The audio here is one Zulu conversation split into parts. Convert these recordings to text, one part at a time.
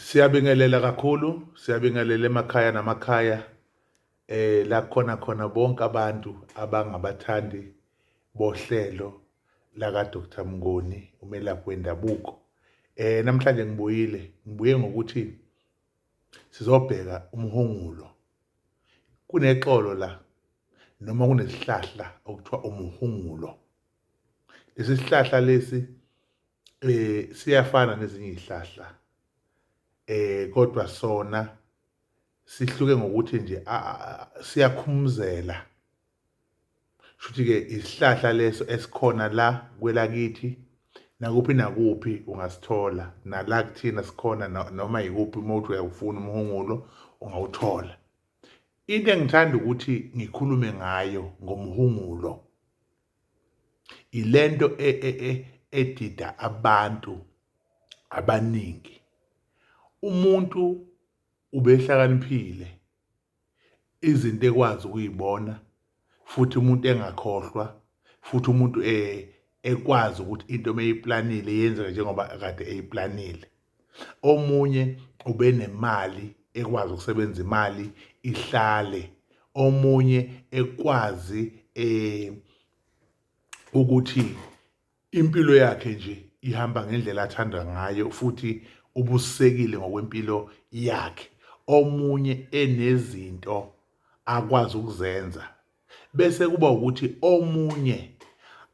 Siyabingelela kakhulu, siyabingelela emakhaya namakhaya la khona khona bonke abantu abangabathandi bohlelo laka Dr Mnguni umelaphi wendabuko. Namhlanje ngibuyile, ngibuye ngokuthi sizobheka umhungulo. Kunexolo la noma kunesihlahla okuthiwa umuhungulo. Lesi sihlahla lesi siyafana nezinye izihlahla kodwa sona sihluke ngokuthi nje siyakhumuzela. Shuthi ke isihlahla leso esikhona la kwelakithi nakuphi nakuphi ungasithola nala kuthina sikhona noma yikuphi uma uthi uyawufuna umhungulo ungawuthola. Into engithanda ukuthi ngikhulume ngayo ngomhungulo ilento e, e, e, edida abantu abaningi. Umuntu ubehlakaniphile izinto ekwazi ukuyibona futhi umuntu engakhohlwa futhi umuntu ekwazi ukuthi into meyiplanile yenzeke njengoba kade eyiplanile. Omunye ubenemali ekwazi ukusebenza imali ihlale, omunye ekwazi ukuthi impilo yakhe nje ihamba ngendlela athanda ngayo futhi ubusekile ngokwempilo yakhe. Omunye enezinto akwazi ukuzenza bese kuba ukuthi omunye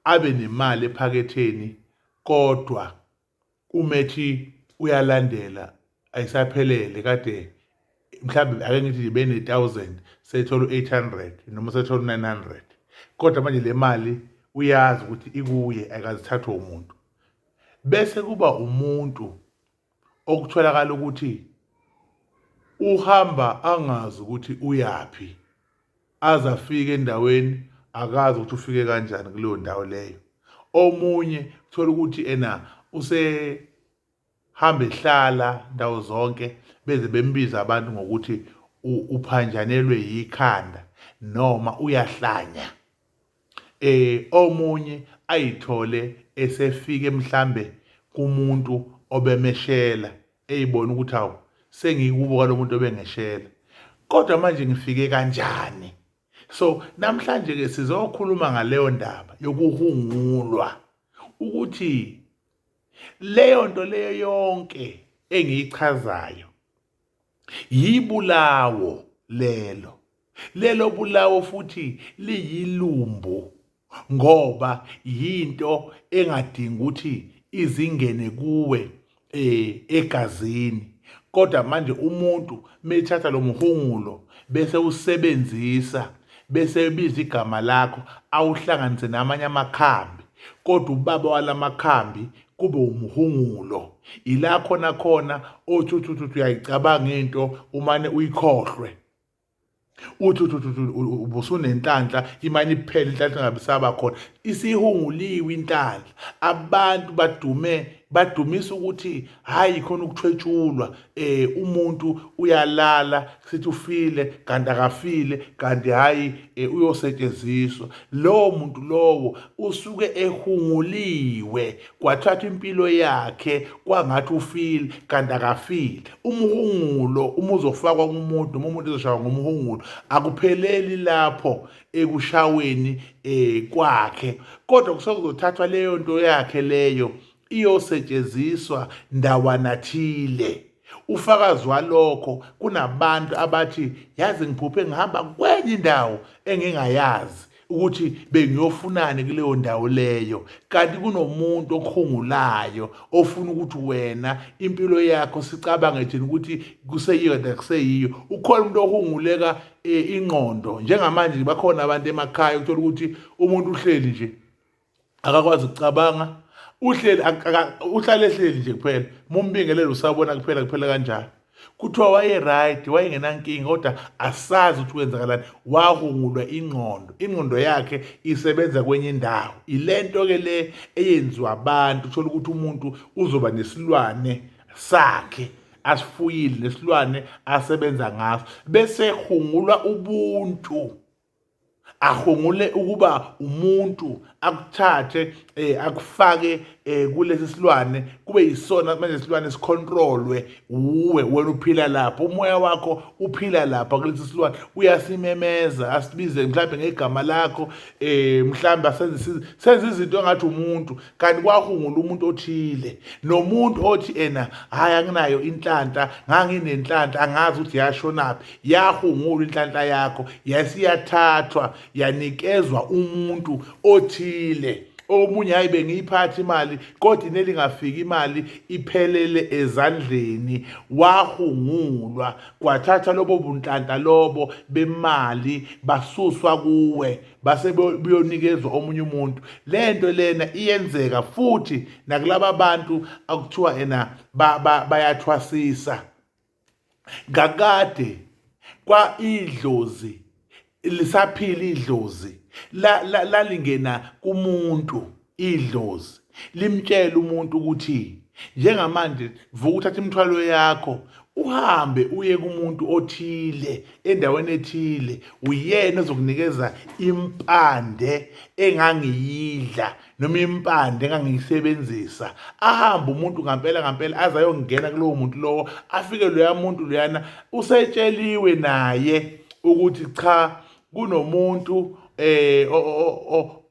abe nemali ephaketheni kodwa uma ethi uyalandela ayisaphelele kade mhlawumbe ake ngithi nje bene-thousand seyithola u-800 noma sethola u-900 kodwa manje le mali uyazi ukuthi ikuye ayikazithathwa umuntu bese kuba umuntu okutholakala ukuthi uhamba angazi ukuthi uyaphi aze afike endaweni akazi ukuthi ufike kanjani kuleyo ndawo leyo. Omunye uthola ukuthi ena usehamba ehlala ndawo zonke beze bembiza abantu ngokuthi uphanjanelwe yikhanda noma uyahlanya. Omunye ayithole esefike mhlambe kumuntu obemeshela eyibona ukuthi hawu sengikubo kwalomuntu obengeshela kodwa manje ngifike kanjani. So namhlanje ke sizokhuluma ngaleyo ndaba yokuhungulwa ukuthi leyo nto leyo yonke engiyichazayo yibulawo lelo. Lelo bulawo futhi liyilumbu ngoba yinto engadingi ukuthi izingene kuwe egazini kodwa manje umuntu methatha lo mhungulo bese usebenzisa bese ebiza igama lakho awuhlanganise namanye amakhambi kodwa ubaba walamakhambi kube umhungulo ila khona khona othi uthi uthi uyayicabanga into umane uyikhohlwe uthi uthi uthi ubusunenhlanhla imane iphele inhlanhla ingabe isaba khona isihunguliwe inhlanhla abantu badume badumisa ukuthi hayi khona ukuthwetshulwa umuntu uyalala sithi ufile kanti akafile kanti hayi uyosetshenziswa lowo muntu lowo usuke ehunguliwe kwathathwa impilo yakhe kwangathi ufile kanti akafile Umhungulo uma uzofakwa kumuntu noma umuntu ezoshawa ngomhungulo akupheleli lapho ekushaweni kwakhe kodwa kusuke kuzothathwa leyo nto yakhe leyo iyosetshenziswa ndawana thile. Ufakazi walokho kunabantu abathi yazi ngiphuphe ngihamba kwenye indawo engingayazi ukuthi bengiyofunani kuleyo ndawo leyo kanti kunomuntu okhungulayo ofuna ukuthi wena impilo yakho sicabange thina ukuthi kuseyiyo kanti akuseyiyo. Ukhona umuntu ohunguleka ingqondo njengamanje bakhona abantu emakhaya uthola ukuthi umuntu uhleli nje akakwazi ukucabanga uhleli uhlale ehleli nje kuphela mumbingelele usabona kuphela kuphela kanjalo kuthiwa waye right wayengenankinga kodwa asazi ukuthi kwenzakalani wahungulwa ingqondo ingqondo yakhe isebenza kwenye indawo ilento ke le eyenziwa abantu uthola ukuthi umuntu uzoba nesilwane sakhe asifuyile nesilwane asebenza ngaso bese hungulwa ubuntu ahungule ukuba umuntu akuthathe akufake kulesi silwane, kube yisona manje silwane sicontrolwe uwe, wena uphila lapho, umoya wakho uphila lapha kulesi silwane, uyasimemeza asibize mhlawumbe ngegama lakho, mhlawumbe asenze senze izinto engathi umuntu, kanti kwahungula umuntu othile. Nomuntu othi ena hayi anginayo inhlanhla, nganginenhlanhla angazi ukuthi yashonaphi, yahungula inhlanhla yakho, yasiyathathwa yanikezwa umuntu othile. Omunye hayi bengiyiphatha imali kodwa inelingafiki imali iphelele ezandleni, wahungulwa kwathatha lobo bunhlanhla lobo bemali basuswa kuwe base buyonikezwa omunye umuntu. Lento lena iyenzeka futhi nakulaba bantu akuthiwa ena bayathwasisa. Kakade kwa idlozi lisaphila, idlozi lalingena kumuntu, idlozi limtshela umuntu ukuthi njengamanje vuka uthathe imithwalo yakho uhambe uye kumuntu othile endaweni ethile, uyena ozokunikeza impande engangiyidla noma impande engangiyisebenzisa. Ahambe umuntu ngampela ngampela aze ayongena kulowo muntu lowo, afike loya muntu loyana usetsheliwe naye ukuthi cha kunomuntu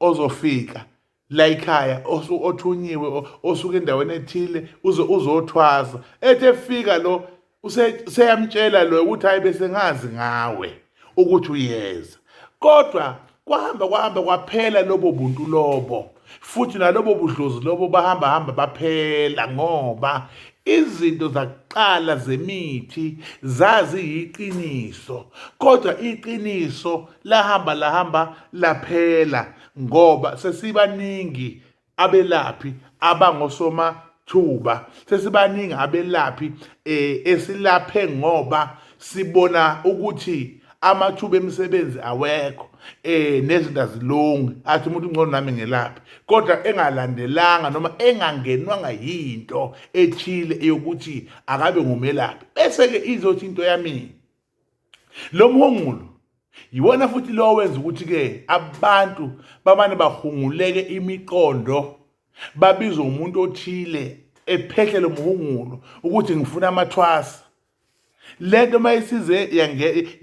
ozofika la ekhaya othunyiwe osuka endaweni ethile uze uzothwasa. Ethi efika lo useyamtshela lo ukuthi hayi bese ngazi ngawe ukuthi uyeza, kodwa kwahamba kwahamba kwaphela lobo buntu lobo, futhi nalobo budlozi lobo bahamba hamba baphela, ngoba izinto zakuqala zemithi zaziyiqiniso, kodwa iqiniso lahamba lahamba laphela, ngoba sesibaningi abelaphi abangosomathuba, sesibaningi abelaphi esilaphe ngoba sibona ukuthi amathuba emisebenzi awekho, nezinto azilungi, athi umuntu ngcono nami ngelaphi, kodwa engalandelanga noma engangenwanga yinto ethile eyokuthi akabe ngumelaphi. Bese-ke izothi into yami lo mhungulo yiwona futhi lo wenza ukuthi-ke abantu bamane bahunguleke imiqondo, babize umuntu othile ephehle lo mhungulo ukuthi ngifuna amathwasa. Lento mayisize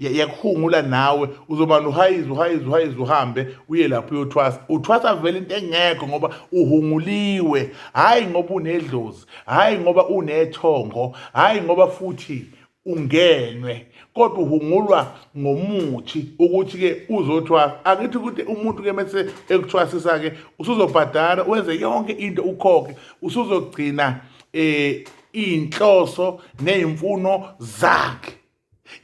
yakuhungula nawe uzoba uhayize uhayize uhayize uhambe uye lapho uyothwasa, uthwasa vele into engekho ngoba uhunguliwe, hhayi ngoba unedlozi, hhayi ngoba unethongo, hhayi ngoba futhi ungenwe, kodwa uhungulwa ngomuthi ukuthi-ke uzothwasa. Angithi ukuthi umuntu-ke mese ekuthwasisa-ke usuzobhadala wenze yonke into ukhokhe, usuzogcina iy'nhloso ney'mfuno zakhe.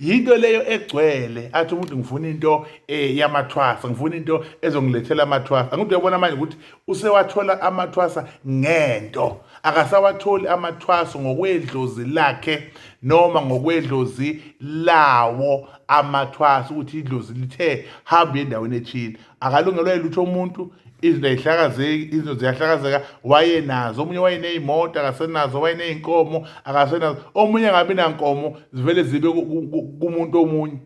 Yinto leyo egcwele athi umuntu ngifuna into yamathwasa, ngifuna into ezongilethela amathwasa. Angithi uyabona manje ukuthi usewathola amathwasa ngento, akasawatholi amathwaso ngokwedlozi lakhe noma ngokwedlozi lawo amathwasa, ukuthi idlozi lithe hamba endaweni ethile. Akalungelwa yilutho umuntu, izinto ayihlakazeki, izinto ziyahlakazeka. Wayenazo omunye wayeney'moto akasenazo, wayeney'nkomo akasenazo, omunye angabi nankomo zivele zibe kumuntu omunye,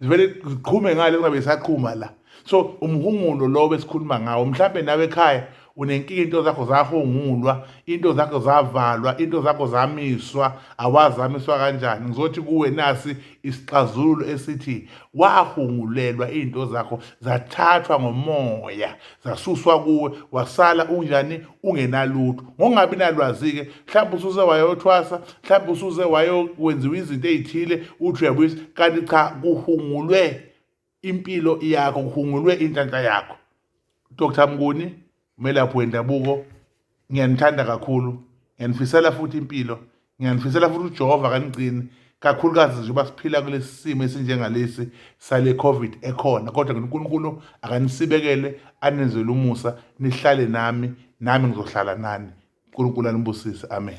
zivele ziqhume ngale zingabe zisaqhuma la. So umhungulo lo besikhuluma ngawo, mhlambe nawe ekhaya unenkinga, into zakho zahungulwa, into zakho zavalwa, into zakho zamiswa, awazamiswa kanjani. Ngizothi kuwe nasi isixazululo esithi wahungulelwa into zakho zathathwa ngomoya zasuswa kuwe, wasala unjani ungenalutho ngokungabi nalwazi-ke. Mhlawumbe usuze wayothwasa, mhlawumbe usuze wayokwenziwa izinto ey'thile uthi uyabuyisa, kanti cha kuhungulwe impilo yakho, kuhungulwe inhlanhla yakho. Dr Mnguni, umelaphi wendabuko, ngiyanithanda kakhulu, ngiyanifisela futhi impilo, ngiyanifisela futhi uJehova kanigcine, kakhulukazi njengoba siphila kulesi simo esinjengalesi sale COVID ekhona, kodwa uNkulunkulu akanisibekele anenzele umusa, nihlale nami, nami ngizohlala nani. uNkulunkulu anibusise, amen.